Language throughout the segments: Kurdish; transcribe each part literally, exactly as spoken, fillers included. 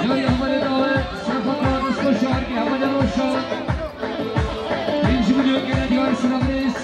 Hevalê dawet, Sefa Kar, Mustafa Şarkî, Hevalê Roşan. Pênc milyon gele diyar Sinabrês.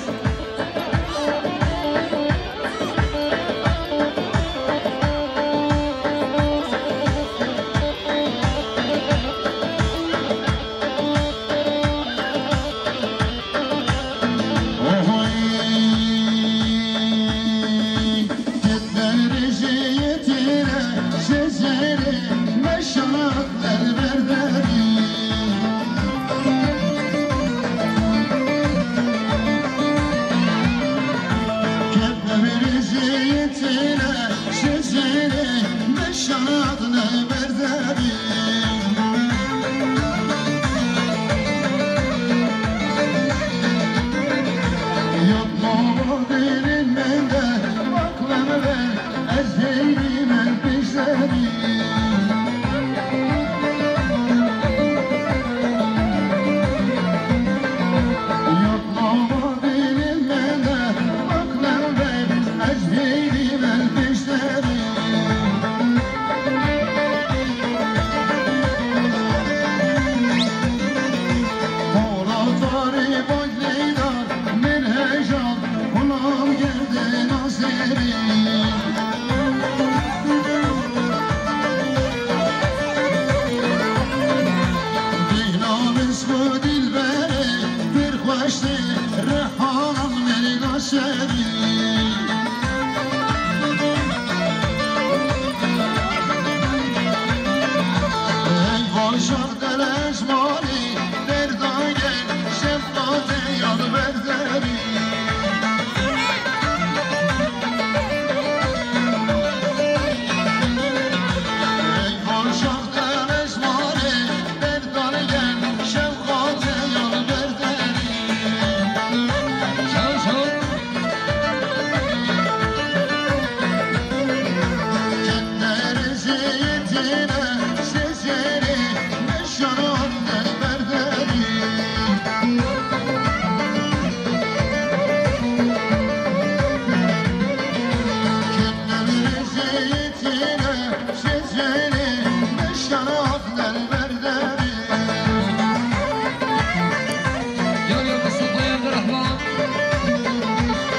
Yar yar Mustafa Abdurrahman.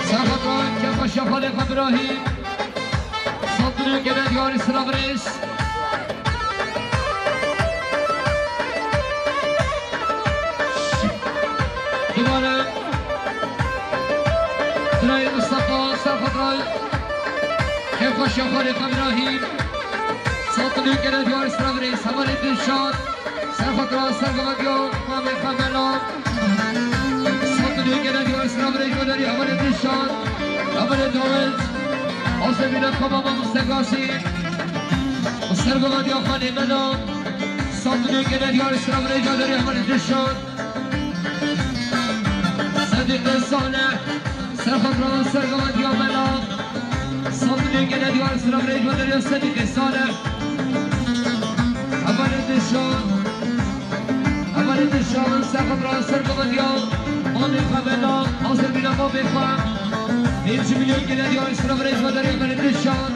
Serhat Kefka Şefalê Xebrahî. Santî gele diyarî Sinabrês. Dubare. Birayê Mustafa, Serhat Kefka Şefalê Xebrahî. Santî gele diyarî Sinabrês. Hevalê Dilşad. Serxatira sergavetiya mamê xwe Mela. Santî gele diyar Sinabrês Badarî, hevalê Dilşad, hevalê Dawet, Azemîna Kama Mamoste Gasî, sergavetiya xanê Mela. Santî gele diyar Sinabrês Badarî, hevalê Dilşad. Sedîqê Salih, serxatira sergavetiya Mela. Santî gele diyar Sinabrês Badarî, Sedîqê Salih. Hevalê Dilşad. Hevalê Dilşad, serxatira sergavetiya mamê xwe Mela, Azemîna mamê xwe. Pênc milyon gele diyar Sinabrês Badarî, hevalê Dilşad.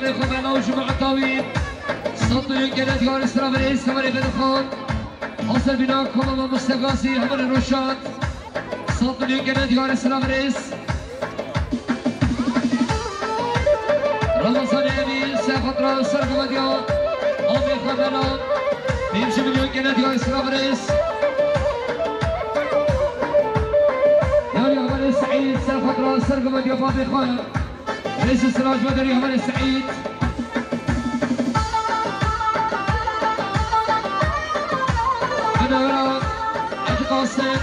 Xwe bela û cemaeta wî. Sed milyon gele diyarê sira birêz, hevalê Bedixan. Aser bîna koma mamoste Gazî, hevalê Roşan. Sed milyon gele diyarê sira birêz. Ramazanê Emîn, ser xatira û ser gavediya amê xwe bela. Pêncî milyon gele diyarê sira birêz. Yarî hevalê Seîd, ser xatira û ser gavediya babê xwe. Rêz û silav ji we derê hevalê Seîd. Binawera Hacî Qasim,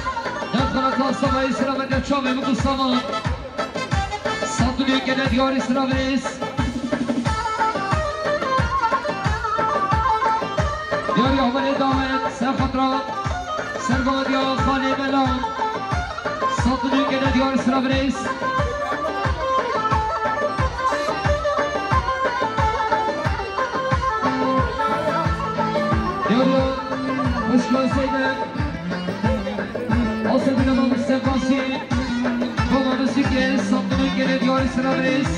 derxaleta Semayî selamet de çavê min ku saman. Sed milyon gele diyarê sira birêz. Diyarê hevalê Dawet, ser xatira, ser gavediya xalê Bela. Sed milyon gele diyarê sira birêz. Diyarê xwişka Zeynep. Aser bîna mamoste Gazî. Koma muzîkê, sed milyon gele diyarê sira birêz.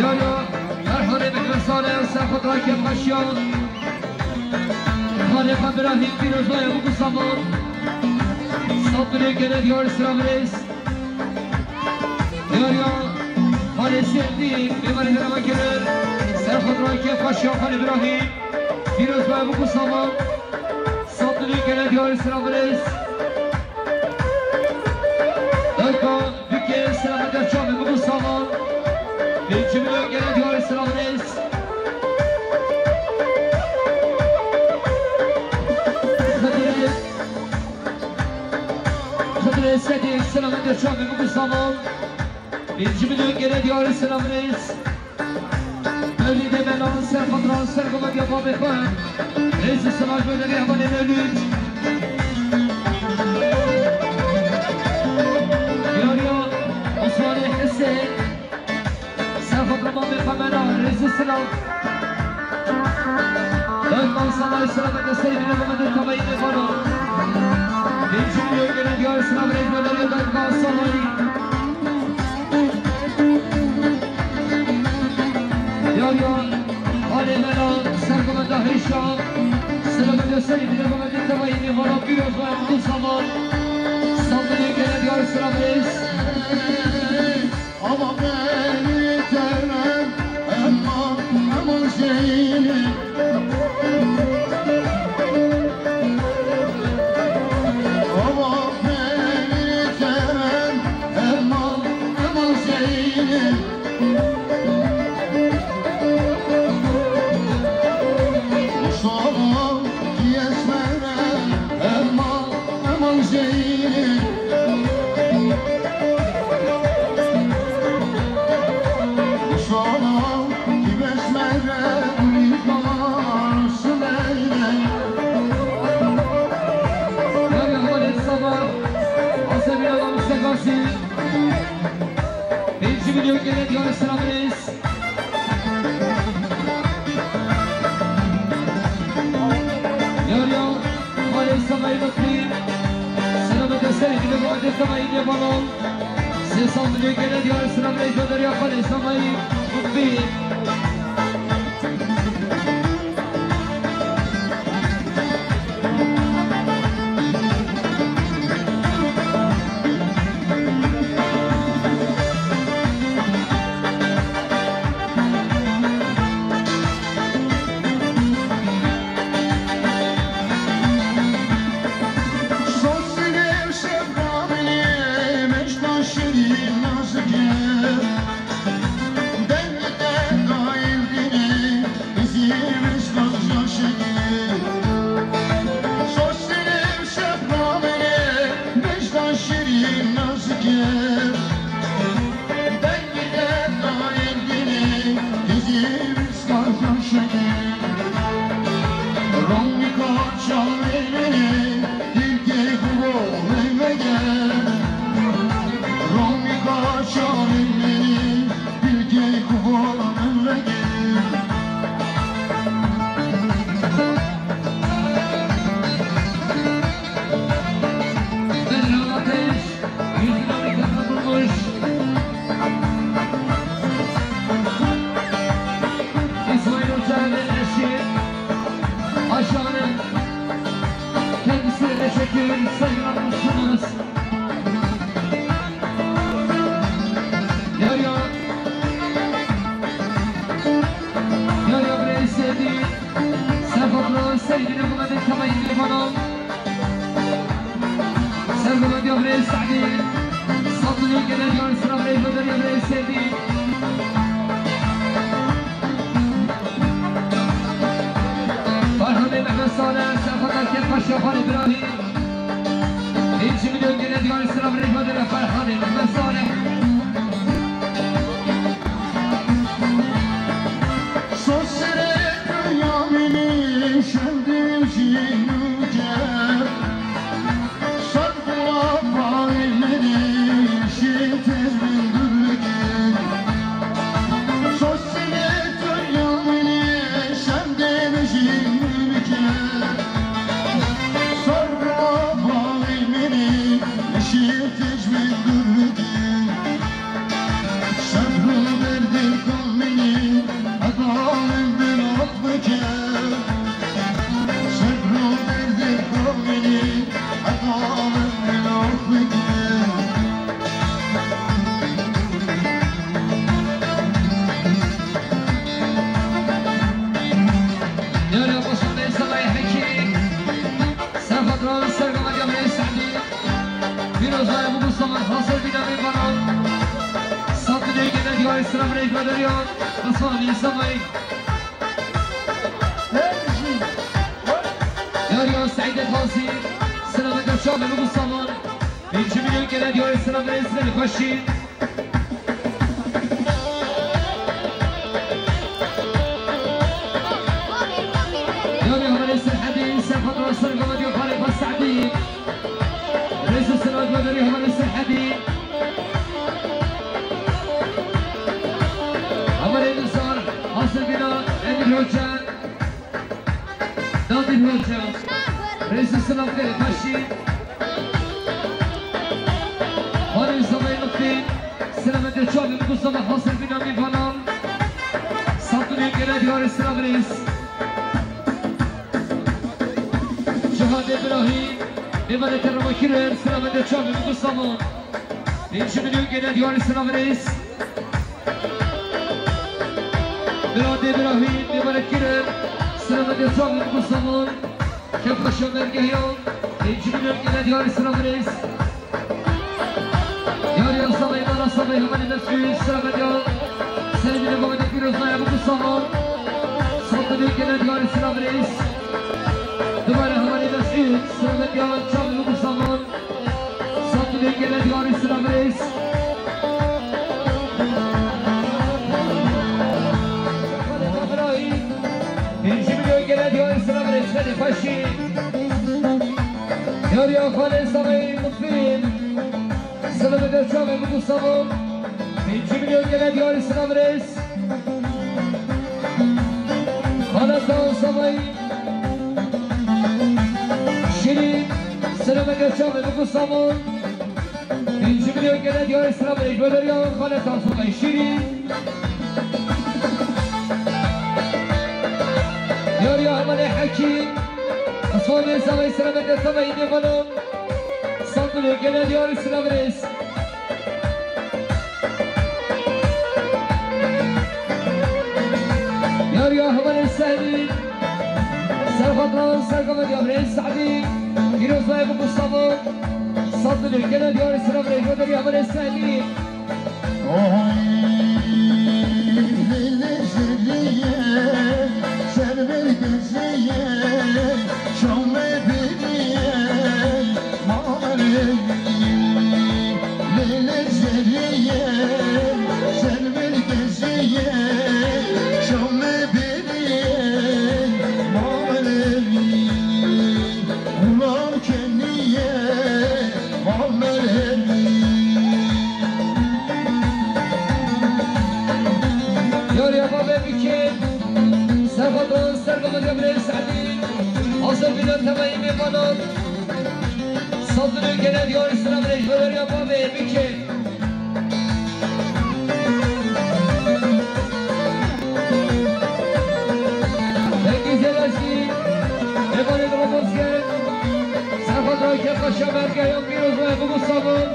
Yaro, merhale bekresane, ser xwe rakê xweşiya. Xalê xwe Birahîm, pîroz baye, bû saman. Sed milyon gele diyar sira birêz. Yariya xalê Sêrdî, mêvanê derama kirin. Ser xwe rakê xweşiya xalê Birahîm. Pîroz baye, bû saman. Sed milyon gele diyar sira birêz. Dayka Bike selamet der çavê min bû saman. Pêncî milyon gele diyarê sira birêz. Xidrê, Xidrê Sedê selamet der çavê min bû saman. Pêncî milyon gele diyarê sira birêz. Mewlîdê Melan ser xwe diran ser gavediya babê xwe. Rêz û silav ji we derê hevalê Mewlûd. Diyariya Osmanê Hisê. Ser xwe diran babê xwe Melan. Rêz û silav. Dayik Mansala, selamet de serê bîne gavendê tevayî mêvana. Pêncî milyon gele diyar silav rêz ji we derê dayik Mansalayî. Yar yar, halê mela, ser gavenda hêşa. Selamet de serê bîne gavendê tevayî mêvana, pîroz baye, mutlu saman. Sed milyon gele diyar silav rêz. Ama beni seven, Emma, Emma Zeynep. Ama beni seven, Emma, Emma Zeynep. Mustafa Esmer'e, Emma, Emma Zeynep. Mustafa Esmer'e, Emma Zeynep. Merhaba, Sabah. Asebî Adam Sekasî. Pêncî milyon gele diyar silav rêz. Yar yar, xalê Semayî Mutlu. Selamet de serê bîne gavendê tevayî mêvana. Sê sed milyon gele diyar silav rêz ji we derê xalê Semayî Mutlu. Sed milyon gele diyar silav rê, godarî rê Sêdî. Ferhanê Mehmet Salih, Serxwedan Kêfxweş Şafan Îbrahîm. Pêncî milyon gele diyar silav rê, godarî Ferhanê Mehmet Salih. Sosere kuyamini şendin jinuke. Yara Paşanê Selay Hekî, Serxwedan Sergama Cemrê Sehmî, Pîrozaya Mugusaman Hasir Bîna Mêvanan, Santînê Gele Diyarê Silav Rêk Baderiyan, Hasan Îsamay. Yariya Seîdê Xazî, Silav Diyar Çavê Mugusaman, Pêncî milyon gele diyarê silav rê Silêmanê Xweşî. Yariya Hevalê Serhedî, Serxwedan Sergama Diyar Xalê Xwe Seîdî. Rêz û silav godarî Hevalê Serhedî. Hevalê Nizar, Hasir Bîna, Emîr Hoca. Dadî Hoca, Rêz û silav Xêrê Xweşî. Xalê Îsamay Lutfî, Silav Diyar Çavê Mugusaman Hasir Bîna Mêvanan. Santînê Gele Diyarê Silav Rêz. Cihadê Birahîm, Mêvanê Kerema Kirin, Silav Diyar Çavê Mugusaman. Pêncî milyon gele diyarê silav rêz. Miradê Birahîm, Mêvanê Kirin, Silav Diyar Çavê Mugusaman. Kêfxweşa mergehiyan, pêncî milyon gele diyarê silav rêz. Yariya Samay, Mala Samay, Hevalê Mesûd, Silav Diyar. Serê Bîna Babanê Pîrozaya Mugusaman. Santînê gele diyarê silav rêz. Dubare Hevalê Mesûd, Silav Diyar Çavê Mugusaman. Santînê gele diyarê silav rêz. Pêncî milyon gele diyarê silav rêz, Xêrê Xweşî. Yariya Xalê Samay Lutfî, Silav Diyar Çavê Mugusaman. Pêncî milyon gele diyarê silav rêz. Xaleta Samay Şîrîn, Silav Diyar Çavê Mugusaman. Pêncî milyon gele diyarê silav rêz, godarî Xaleta Samay Şîrîn. Yariya Hevalê Hekîm, Xismanê Samay, Silav Diyar Samay Mêvanan. Santînê gele diyarê silav rêz. Yariya Hevalê Seîdî, Serxwedan Sergama Diyarê Seîdî, Pîrozaya Mugusaman. Santînê gele diyarê silav rêz, godarî Hevalê Seîdî. Oy, lêlê zerrîye, şerber gezeye, şame beriye, mare. Lêlê zerrîye, şerber gezeye, şame beriye, mare. Xulam keniye, Muhammed Hemî. Yariya Babê Bikê, Serxwedan Sergama Cemrê Seîdî, Hasir Bîna Temayî Mêvanan. Santînê gele diyarê silav rêz, godarî Babê Bikê. Cengîzê Lezgî, Mêvanê Dilozger, Serxwedan Kêfxweşa mergehiyan, Pîrozaya Mugusaman.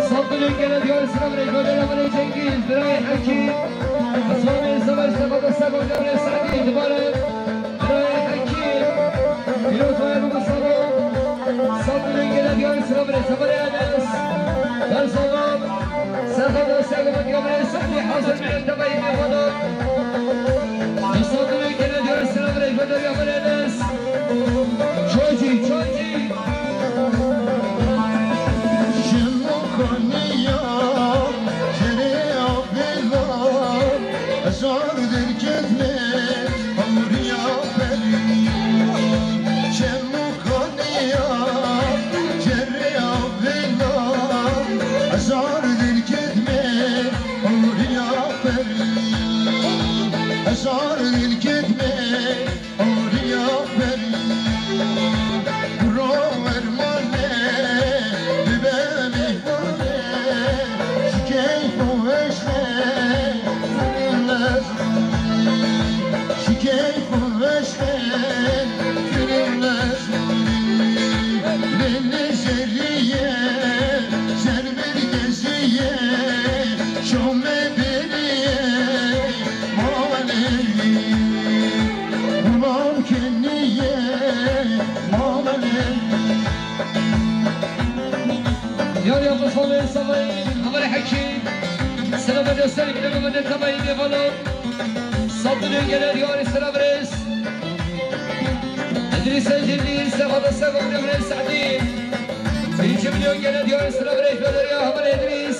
Santînê gele diyarê silav rêz, godarî Hevalê Cengîz, birayê Hekîm. Xismanê Samay, Serxwedan Sergama Cemrê Seîdî, dubare. Birayê Hekîm, Pîrozaya Mugusaman. Santînê gele diyarê Selam re, selam re, Enes. Berzavan. Serhat Öztürk, Ahmet Yavre, Sadi, hazır bir tebayı bir vada. Mustafa Bey, gene diyor, selam re, gönder Yavre, Enes. Çoji, çoji. Şemokaniya, Şere Abela, Azar Derketme, Avriya Peri. Şemokaniya, Şere Abela, Azar Derketme, Avriya Peri. Azar Derketme, Oriya berî, biro wermane, bibe mîhmane, ji keyf û eşqê, firin lezmî, ji keyf û eşqê, firin lezmî, lê lê zerîye, zer bir geziye, şome beriye, mame leyî. Gulam keniye, mame leyî. Yar ya Mustafa Savayî, Hamer Hekî, selam ve dostlar, bile Mehmet Tabayî Devalı. Sabdülü Geler Yari, selam reis. Edris Ecilli, selam ve dostlar, bile Sadî. Birinci milyon gelen diyor, sıra bir ekmeleri ya, Hamer Edris.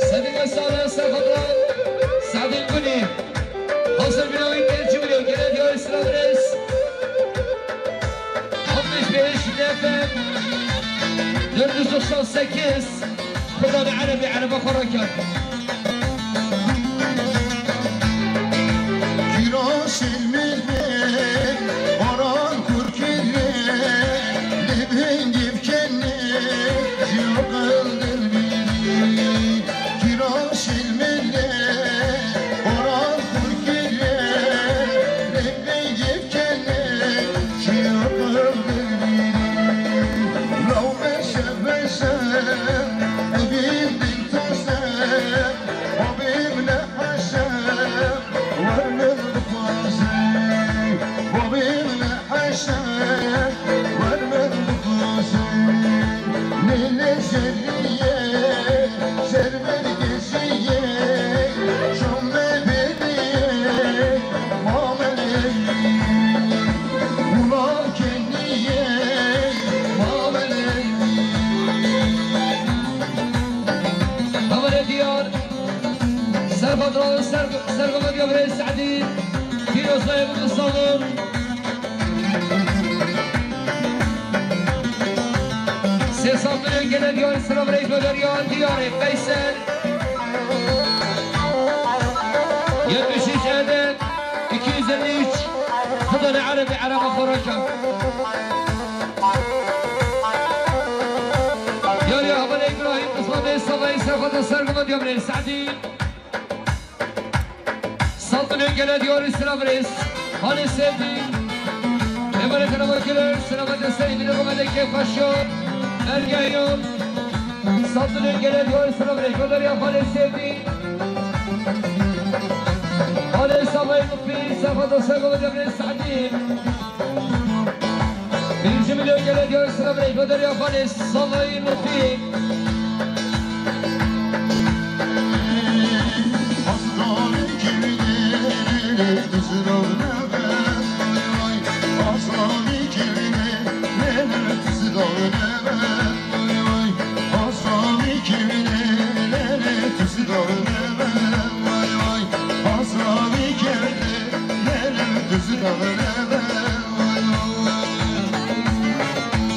Sedî Mesala, Serhat'la Sadî Guni. Hazır bir oyun, birinci milyon gelen diyor, sıra bir es. Altmış beş N F M, dört yüz doksan sekiz. Xudan Erebî ereba xwe rakin. Kîra şêrmîrê, baran kurkirê, lê bingê bikene, jiya qildir bîrî. Kîra şêrmîrê, baran kurkirê, lê bingê bikene, jiya qildir bîrî. Law beşe beşe, evîn Tose, babê min e heşe, wer min bixwaze. Babê min e heşe, wer min bixwaze. Lê lê zerriye, zer bergezîye, şome beriye, mame leyî. Gulam keniye, mame leyî. Haberê diyar, Serhat Rauf, Ser-, Sergomet Gabriel Sadi, Pîrozayê min Mustafa. Sê sed milyon gelen diyar, selam reis ve derya, diyarê Veysel. Yetmiş üç adet, iki yüz elli üç. Xida li Erebî, Ereba xwe rakin. Yar ya Heval Îbrahîm, qismetê Savayî, Serxweda Sergumet ya birê Sadî. Sed milyon gele diyarî sira birêz. Halê Sevdî. Emanet Ramakiler, selamet Sevdî, rehmet kêf xweşo. Ergehiyon. Sed milyon gele diyarî sira birêz. Godarya Halê Sevdî. Halê Savayî Lutfî, Serxweda Sergumet ya birêz Sadî. Birinci milyon gele diyar sıra birey, Bederiya Xalê, Savayî Lutfî.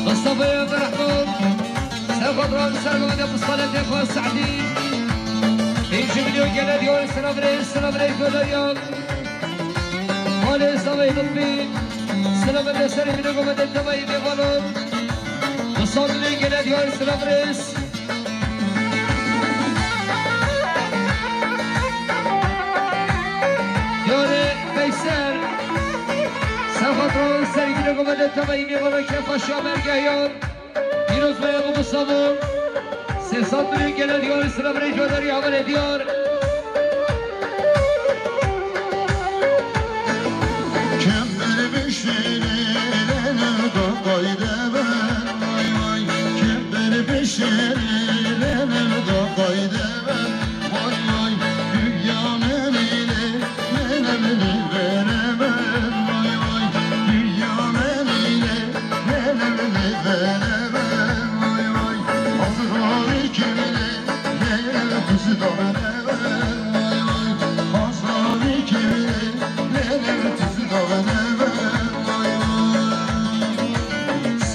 Mustafa'ya Abdurrahman, Serhat Rabi, Serhat Rabi, Mustafa Tefa Sa'di. Pêncî milyon gele diyar, selam reis, selam reis, Bederiya. Male Savayî Lutfî, selam ve serî milyon ve de tevayî devalan. Mustafa gele diyar, selam reis. Yarê Veysel, Serhat Raul, sergî li Roma de tevayî mêvana kefa şamergehiyan. Pîroz be Yaqûb Mustafa. Sê sed milyon gele diyar, selam rê codarî haberê diyar. Kember bi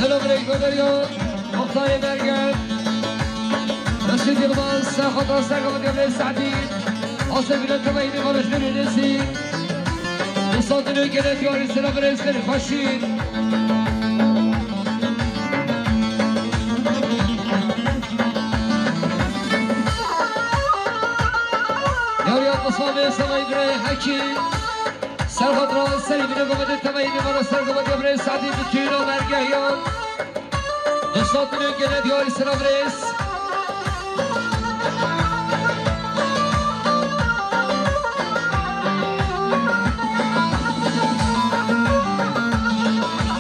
Selam aleyküm, Derya. Oktay Bergen. Reşit Yılmaz, Serhat Aslan, Gavat Emre Sadi. Aslan Bülent Tavayı, Barış Dönülesi. Mustafa Dönük, Gelet Yari, Selam Reis, Faşin. Yari Atlas Mami, Sava İbrahim Haki. Serhat Rahat, Selim Bülent, Gavat Tavayı, Barış Dönülesi, Gavat Emre Sadi, bütün o mergeh ya. Dostlar, Gelet Yari, Selam Reis.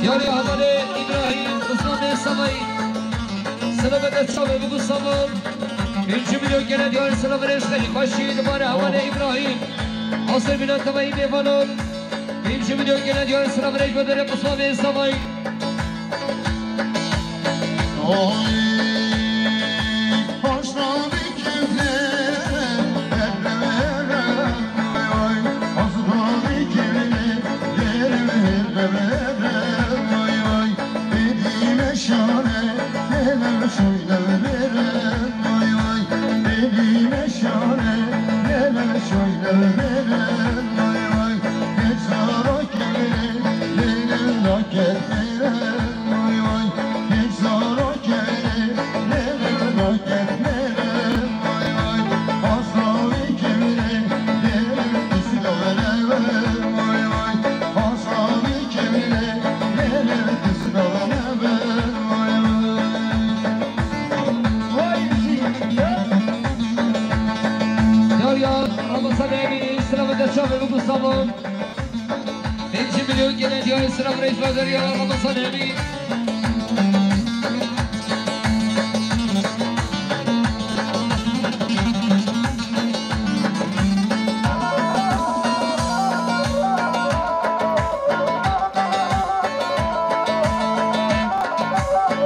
Yari Havale İbrahim, Osman Bey Savay. Selamet et, Savay, bu Savay. Birinci milyon gelen Yari, Selam Reis, Halil Paşa, Yari Havale İbrahim. Asıl milyon Tavayı, Bevalon. Birinci milyon gelen Yari, Selam Reis, Osman Bey Savay. Derya, Ramazan Emin, Selamet Çabe, bu Mustafa. Birinci milyon gelen Derya, Selam Reis, Derya, Ramazan Emin.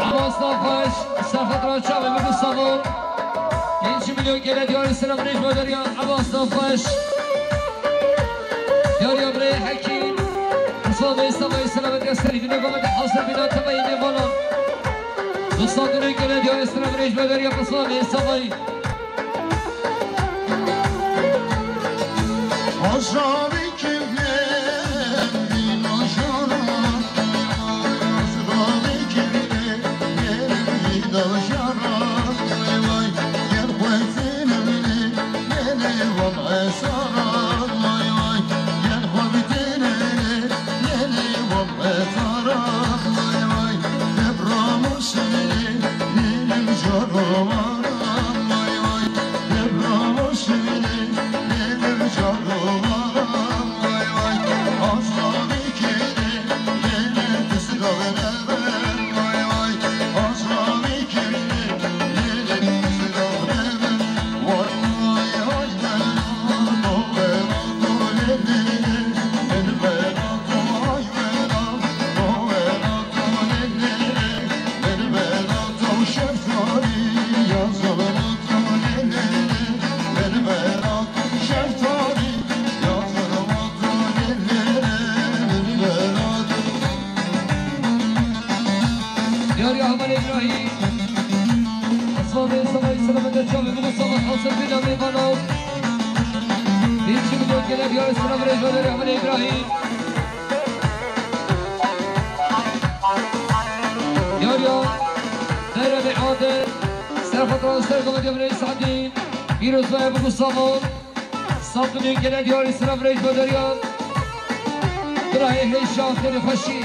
Abbas Nafaş, Serhat Raça ve Mustafa. Birinci milyon gelen Derya, Selam Reis, Derya, Abbas Nafaş. Derya Bre Hekim. Mustafa Bey Savay, Selamet Yaseri, Güney Babat'ta hazır bir atama yine bana. Dostlar, Güney gelen Derya, Selam Reis, Derya, Mustafa Bey Savay. Diyar Yahman İbrahim. Aslan Bey Sabah İslam'ın da çabuk bu sabah hazır bir de meyvana. Bir iki milyon gelen Diyar İslam Recep Yahman İbrahim. Yar ya, Dere ve Adı, Serhat Ağustos, Gavat Yahman İbrahim Sadi, Piroz ve Ebu Mustafa. Safdilî gele diyarî sira virêj ve derya. Birayê hêşa xêrê xweşî.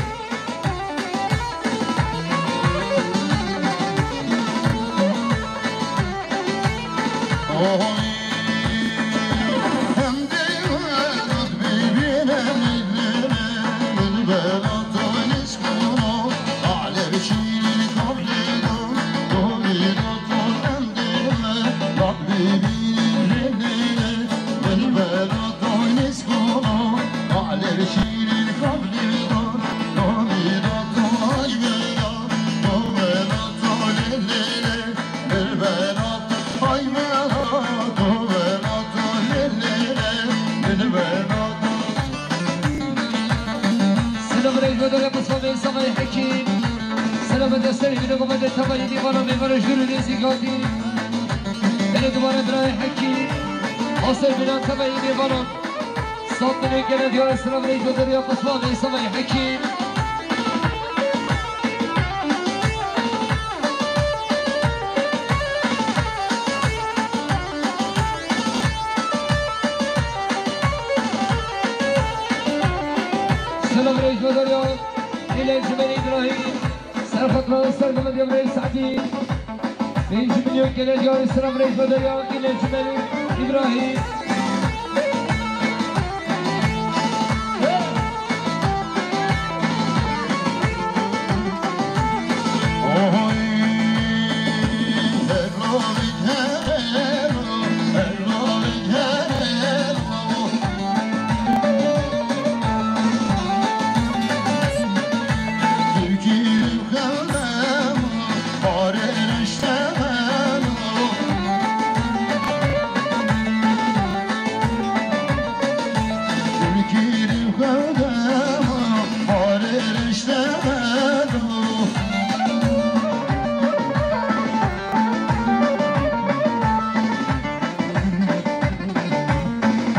Oy, hem de bibîne min bela Serê bîna gomedê tevayî mêvana, mêvana jûr û nêzîk hatî. Belê dubare birayê Hekî. Haser bîna tevayî mêvana. Sat milyon gele diyar silav rêj ve deriya Qusmanê Sevayî Hekî. Silav rêj ve deriya Île Cimêl Îbrahîm. Serxwe kral ser gumedê birê Sadî. Pênc milyon gele diyarê silav rêj ve deriya Île Cimêl Îbrahîm.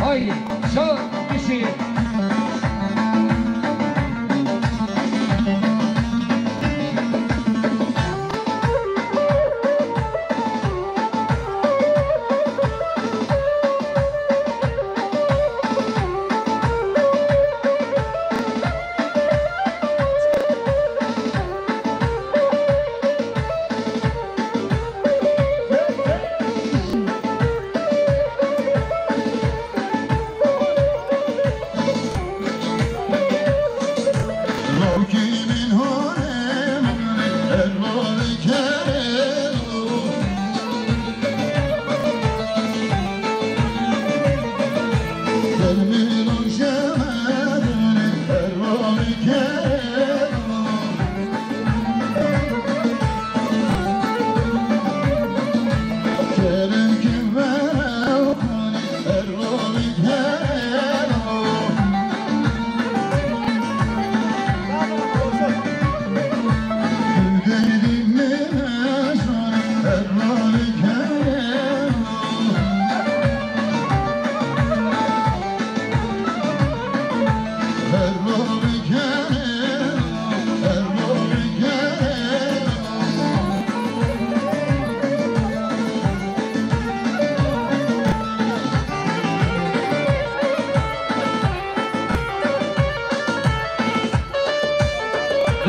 Haydi, şah kişi.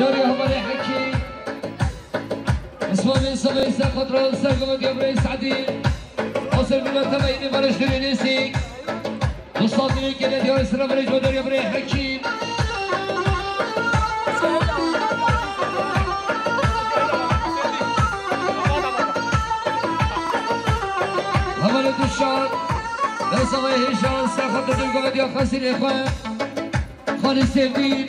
Yarî hevalê Hekî. Îsmaîl Sabê ser xwe dira ser gava diya birê Sadî. Hasir bîna tevayî mêvana jûr û nêzîk. Dostan dilê gele diyarê silav rêj ve deriya birê Hekî. Hevalê Duşan. Dera Savayê Hêjan ser xwe didin gava diya xasîrê xwe. Xalî Sevdî.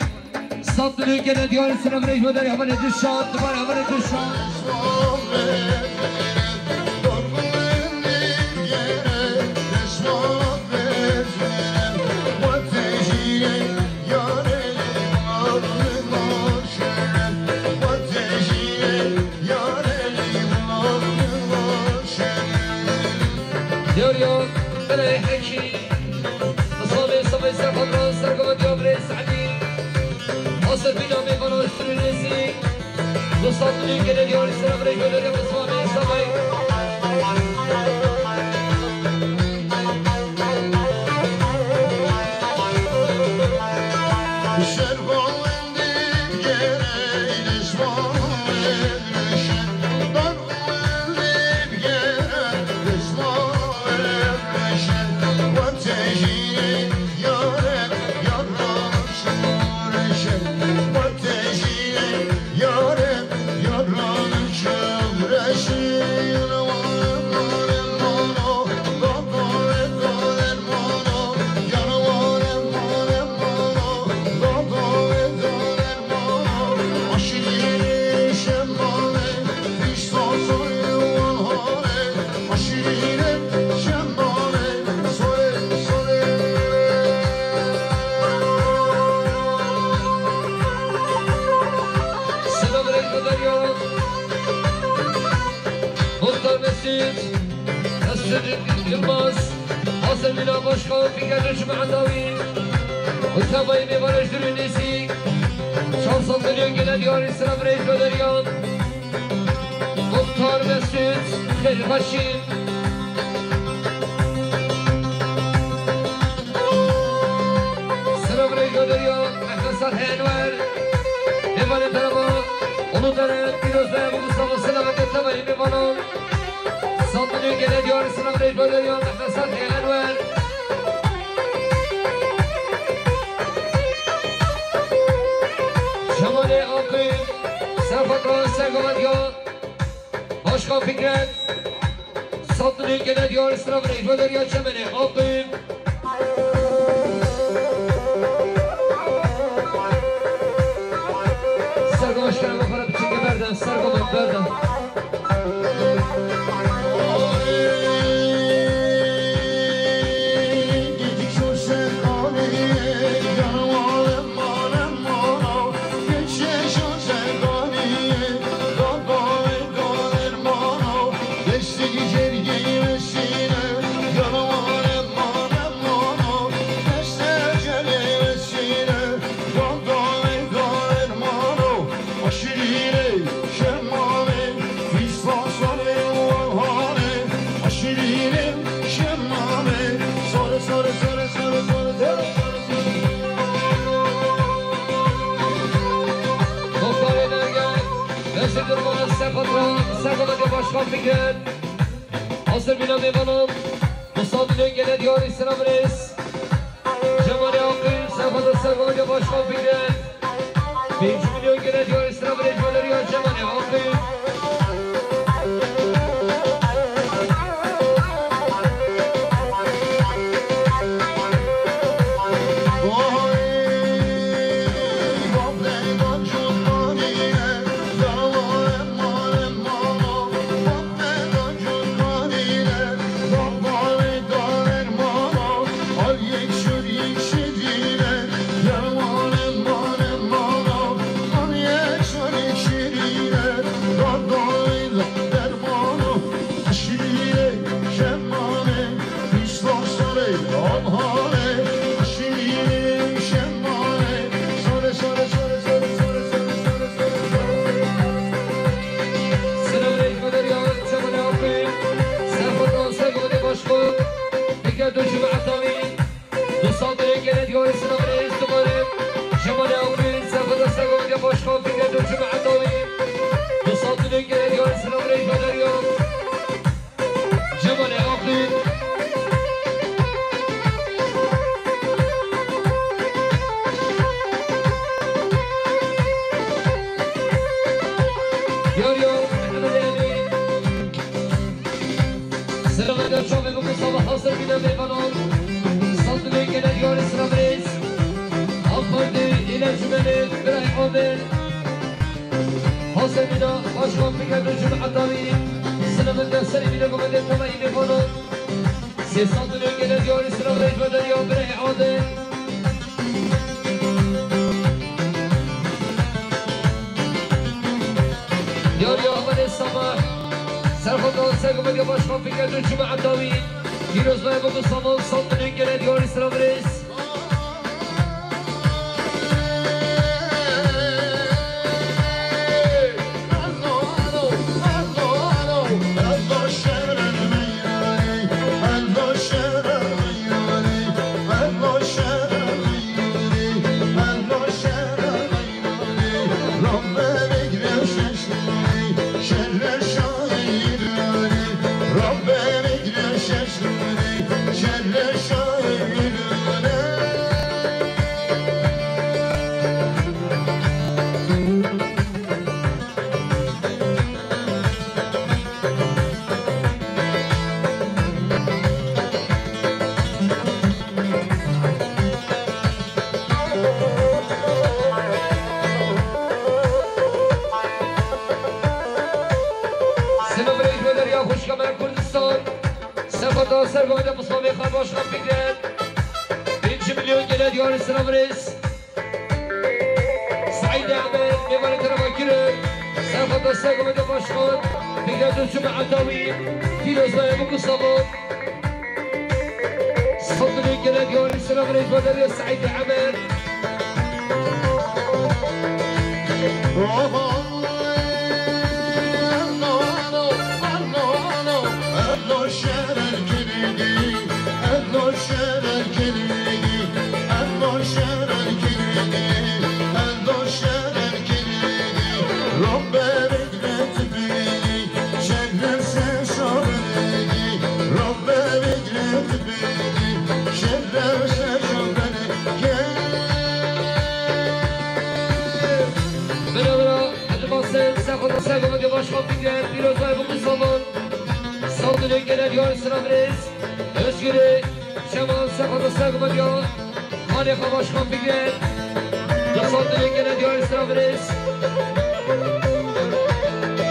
Sat dilê gele diyarê silav rêj ve deriya hevalê Duşan. Dubare hevalê Duşan. Diyar ya, belê Hekî. Misalê Savayê ser xwe dira ser gava diya birê Sadî. Hasir bîna mêvana jûr û nêzîk. Dostan dilê gele diyarê silav rêj ve deriya Qusmanê Savayê. Mesut Yılmaz, Hasan Mila Başkan, Fikret Uçma Atavi, Mustafa Emi Barış Dürünesi, Şahsat Milyon Gelen Diyar İslam Reis Bederiyan, Muhtar Mesut Kırbaşin. Selam Reis Bederiyan, Mehmet Sarı Enver, Emanetara Ulu Dere, Piroz ve Mustafa Selamet Atavi, Emanetara. Sandalye gele diyar, Sinan Reis Bederiyan, Mehmet Sarı Enver. Şemale Akın, Serhat Doğan, Sergovan Diyan, Başkan Fikret. Sandalye gele diyar, Sinan Reis Bederiyan, Şemale Akın. Sergo başkanım, para biçim geberden, Sergo bak, berden. Muhtarê dergah, Mesut Yılmaz, Serhat Doğan, Serhat Hoca Başkan Fikret. Hazır bina meyvanım. Mustafa Milyon Gelen Diyar İslam Reis. Cemal Akın, Serhat Serhat Hoca Başkan Fikret. Beş milyon Gelen Diyar İslam Reis Bederiyan, Cemal Akın. Selamünaleyküm, Derya. Çamane Akın. Serhat Serhat Başkan. Fikret Uçum Atavi. Dostan dilê gele diyarê Sinan Reis dibarim. Cemal Akın. Serhat Serhat Başkan. Fikret Uçum Atavi. Dostan dilê gele diyarê Sinan Reis Derya. Cemalê Aqil. Yar yar Mehmet Emîn. Sırada çavê bi Mustafa hazır bîne mêvanan. Sandilê gele diyarê Sinan Reis. Akpartî île cumele birayê Amir. Hasemîna başkan Fikret Uçum Atavi, silametê serî bîne gomedê tevayî mêvanan. Sê sandilê gele diyarê Sinan Reis Bederiyan birayê Adil. Diyarê Amelê Sabah. Serhat Doğan ser gomedê başkan Fikret Uçum Atavi. Pîrozbaya Baba Saman sandilê gele diyarê Sinan Reis. Sima birêj me derya xweşka me Kurdistan. Serfeta ser gomede Mustafa Xan Başkan Fikret. Birinci milyon gele diyarê Sinan Reis. Saîd Ehmed, mêvanê te re vekirin. Serfeta ser gomede Başkan Fikret. Çûme etawî, pîroz be Ebu Gustavo. Sandinê gelek yarî selam rêz be derê Seîdê Emer. Bira bira, hadi basın, sen kadar sen kadar yavaş kalk bir gel, biraz daha bu salon. Saldırı gelen yarısına biraz. Özgür'ü, Şemal, sen kadar sen kadar ya. Mane xwe başkan bigre. Di sandinê gele diyarê sira virês.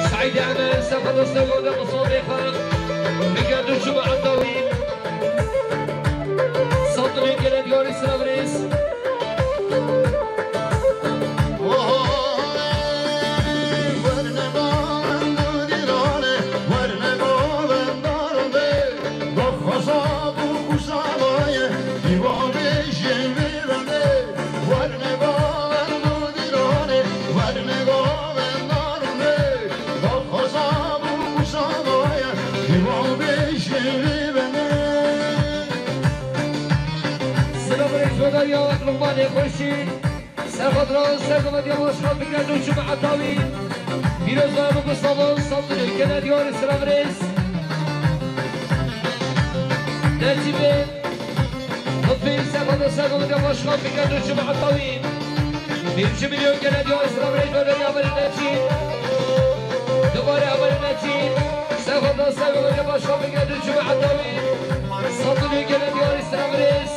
Seîd Emer, sefa destê gode misafê xwe. Bigre du çûme etawî. Sandinê gele diyarê sira virês. Silav rêzvedariya Lubmanê xweşî. Serxatro, serxatro, başkan bigre du çûme etawî. Pîroz be Ebu Gustavo, sandinê gele diyarê silav rêz. Necîbê, Lutfî, serxatro, serxatro, başkan bigre du çûme etawî. Birinci milyon gele diyarê silav rêz be derya Emelê Necîb. Dubare Emelê Necîb. Serxatro, serxatro, başkan bigre du çûme etawî. Sandinê gele diyarê silav rêz.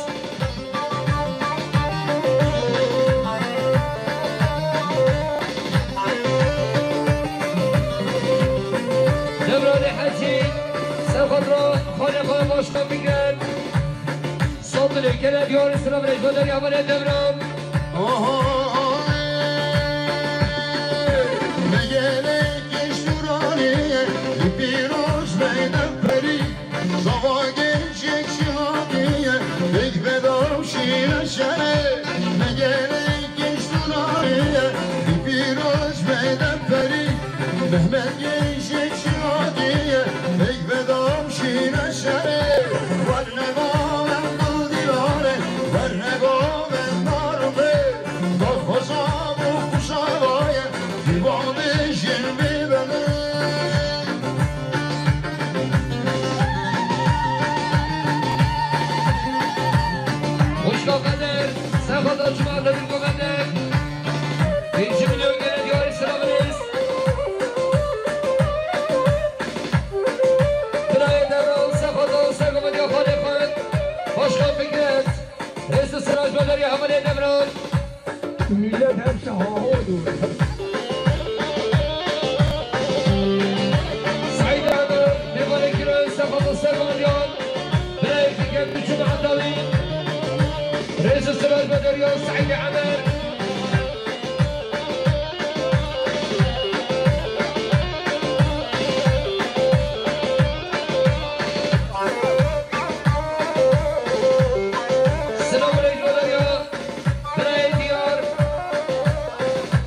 Devranê Hecî, serxatro, xalê xwe başkan bigre. Sandinê gele diyarê silav rêz be derya Emelê Devran. Oho, me gelek geş duranê, pîroz beyne perî. Zava gençek şihabiye, pek bedam şîre şere, me gelek geç tunariye, pîroz beyde perî. Mehmet gençek şihabiye, pek bedam şîre şere, werne bavem dil dîlare, werne bavem darbe, bak hoza bu kuşavaye, divanê jin bibene. Xwişka Qeder, serxweda çûme etawî Qeder. Pêncî milyon gele diyarê silav rêz. Birayê Devran, serxweda, serxweda xalê xwe. Xweşka Fikret. Rêz û siraj be derya Emelê Devran. Millet hepsi haho diyor. Seîd Emer, mêvanê giran, sefa servandiyan. Birayê Fikret, du çûme etawî. Rêz û siraj be derya Seîd Emer. Selamun aleyküm derya. Birayê diyar.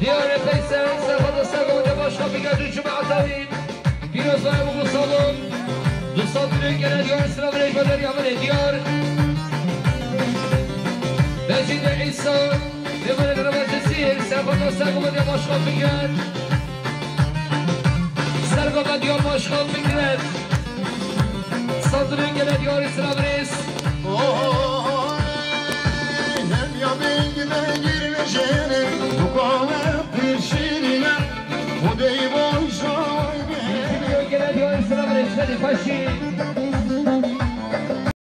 Diyarê Feysel, serxweda serxweda başkan bigre du çûme etawî. Pîroz be Ebu Salom. Du sed milyon gele diyar, selamun aleyküm derya, emelê diyar. Mecîdê Îsa, mêvanê Reva Cizîr, serxweda serxweda başkan bigre. Serxweda diyar başkan bigre. Sandinê gele diyarê silav rêz. Oy, hem ya bengine girmeyene, bu kahve pişirine, bu dey boy soy beni. Gele diyarê silav rêz, hadi paşî.